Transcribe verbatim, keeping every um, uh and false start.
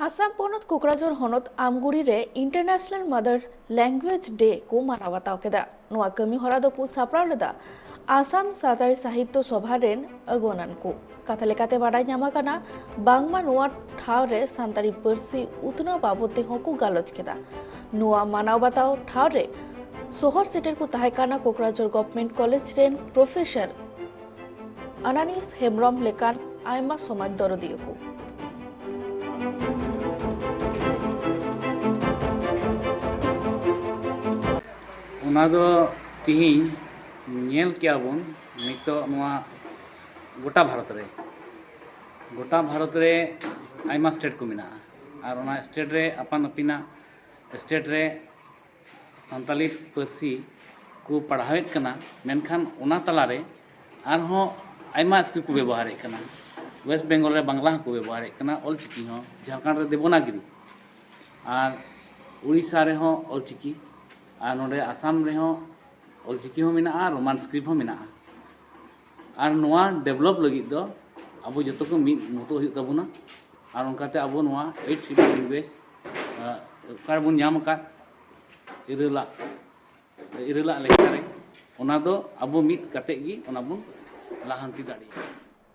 ᱟᱥᱟᱢ ᱯᱚᱱᱚᱛ ᱠᱳᱠᱨᱟᱡᱷᱚᱨ ᱦᱚᱱᱚᱛ ᱟᱢᱜᱩᱲᱤ ᱨᱮ International Mother Language Day ᱠᱚ ᱢᱟᱱᱟᱣ ᱵᱟᱛᱟᱣ ᱠᱮᱫᱟ᱾ ᱱᱚᱣᱟ ᱠᱟᱹᱢᱤ ᱦᱚᱨᱟ ᱫᱚᱠᱚ ᱥᱟᱯᱲᱟᱣ ᱞᱮᱫᱟ ᱟᱥᱟᱢ ᱥᱟᱱᱛᱟᱲᱤ ᱥᱟᱦᱤᱛᱛᱚ ᱥᱚᱵᱷᱟ ᱨᱮᱱ ᱟᱹᱜᱩᱣᱟᱹᱱ ᱠᱚ᱾ ᱠᱟᱛᱷᱟ ᱞᱮᱠᱟᱛᱮ ᱵᱟᱰᱟᱭ ᱧᱟᱢ ᱟᱠᱟᱱᱟ, ᱵᱟᱝᱢᱟ ᱱᱚᱣᱟ ᱴᱷᱟᱶ ᱨᱮ ᱥᱟᱱᱛᱟᱲᱤ ᱯᱟᱹᱨᱥᱤ ᱩᱛᱱᱟᱹᱣ ᱵᱟᱵᱚᱫ ᱛᱮᱦᱚᱸ ᱠᱚ ᱜᱟᱞᱚᱪ ᱠᱮᱫᱟ᱾ ᱱᱚᱣᱟ ᱢᱟᱱᱟᱣ ᱵᱟᱛᱟᱣ ᱴᱷᱟᱶ ᱨᱮ ᱥᱚᱦᱚᱨ ᱥᱮᱴᱮᱨ ᱠᱚ ᱛᱟᱦᱮᱸ ᱠᱟᱱᱟ ᱠᱳᱠᱨᱟᱡᱷᱚᱨ ᱜᱚᱵᱷᱢᱮᱱᱴ ᱠᱚᱞᱮᱡᱽ ᱨᱮᱱ ᱯᱨᱚᱯᱷᱮᱥᱚᱨ ᱟᱱᱟᱱᱤᱭᱩᱥ ᱦᱮᱢᱵᱨᱚᱢ ᱞᱮᱠᱟᱱ ᱟᱭᱢᱟ ᱥᱚᱢᱟᱡᱽ ᱫᱚᱨᱚᱫᱤᱭᱟᱹ ᱠᱚ᱾ ᱚᱱᱟ ᱫᱚ ᱛᱤᱦᱤᱧ ᱧᱮᱞ ᱠᱮᱜᱼᱟ ᱵᱚᱱ, ᱱᱤᱛᱚᱜ ᱱᱚᱣᱟ ᱜᱚᱴᱟ ᱵᱷᱟᱨᱚᱛ ᱨᱮ, ᱜᱚᱴᱟ ᱵᱷᱟᱨᱚᱛ ᱨᱮ ᱟᱭᱢᱟ ᱥᱴᱮᱴ ᱠᱚ ᱢᱮᱱᱟᱜᱼᱟ, ᱟᱨ ᱚᱱᱟ ᱥᱴᱮᱴ ᱨᱮ ᱟᱯᱟᱱ ᱟᱹᱯᱤᱱᱟᱜ ᱥᱴᱮᱴ ᱨᱮ ᱥᱟᱱᱛᱟᱞᱤ ᱯᱟᱹᱨᱥᱤ ᱠᱚ ᱯᱟᱲᱦᱟᱣᱮᱫ ᱠᱟᱱᱟ, ᱢᱮᱱᱠᱷᱟᱱ ᱚᱱᱟ ᱛᱟᱞᱟᱨᱮ ᱟᱨᱦᱚᱸ ᱟᱭᱢᱟ ᱥᱠᱨᱤᱯᱴ ᱠᱚ ᱵᱮᱵᱚᱦᱟᱨᱮᱫ ᱠᱟᱱᱟ᱾ ᱳᱭᱮᱥᱴ ᱵᱮᱝᱜᱚᱞ ᱨᱮ ᱵᱟᱝᱞᱟ ᱦᱚᱸᱠᱚ ᱵᱮᱵᱚᱦᱟᱨᱮᱫ ᱠᱟᱱᱟ, ᱚᱞᱪᱤᱠᱤ ᱦᱚᱸ, ᱡᱷᱟᱲᱠᱷᱚᱸᱰ ᱨᱮ ᱫᱮᱵᱚᱱᱟᱜᱤᱨᱤ, ᱟᱨ ᱩᱲᱤᱥᱥᱟ ᱨᱮᱦᱚᱸ ᱚᱞᱪᱤᱠᱤ, ᱟᱨ ᱱᱚᱰᱮ ᱟᱥᱟᱢ ᱨᱮᱦᱚᱸ ᱚᱞᱪᱤᱠᱤ ᱦᱚᱸ ᱢᱮᱱᱟᱜᱼᱟ, ᱨᱳᱢᱟᱱ ᱥᱠᱨᱤᱯᱴ ᱦᱚᱸ ᱢᱮᱱᱟᱜᱼᱟ᱾ ᱟᱨ ᱱᱚᱣᱟ ᱰᱮᱵᱷᱞᱚᱯ ᱞᱟᱹᱜᱤᱫ ᱫᱚ ᱟᱵᱚ ᱡᱚᱛᱚ ᱠᱚ ᱢᱤᱫ ᱢᱚᱛᱚ ᱦᱩᱭᱩᱜ ᱛᱟᱵᱚᱱᱟ᱾ ᱟᱨ ᱚᱱᱠᱟᱛᱮ ᱟᱵᱚ ᱱᱚᱣᱟ ᱮᱭᱤᱴ ᱥᱤᱰᱩᱞ ᱞᱮᱝᱜᱩᱭᱮᱡᱽ, ᱟᱸ, ᱚᱠᱟ ᱨᱮᱵᱚᱱ ᱧᱟᱢ ᱟᱠᱟᱫ ᱤᱨᱟᱹᱞᱟᱜ, ᱤᱨᱟᱹᱞᱟᱜ ᱞᱮᱠᱷᱟ ᱨᱮ, ᱚᱱᱟ ᱫᱚ ᱟᱵᱚ ᱢᱤᱫ ᱠᱟᱛᱮ ᱜᱮ ᱚᱱᱟ ᱵᱚᱱ ᱞᱟᱦᱟᱱᱛᱤ ᱫᱟᱲᱮᱭᱟᱜᱼᱟ᱾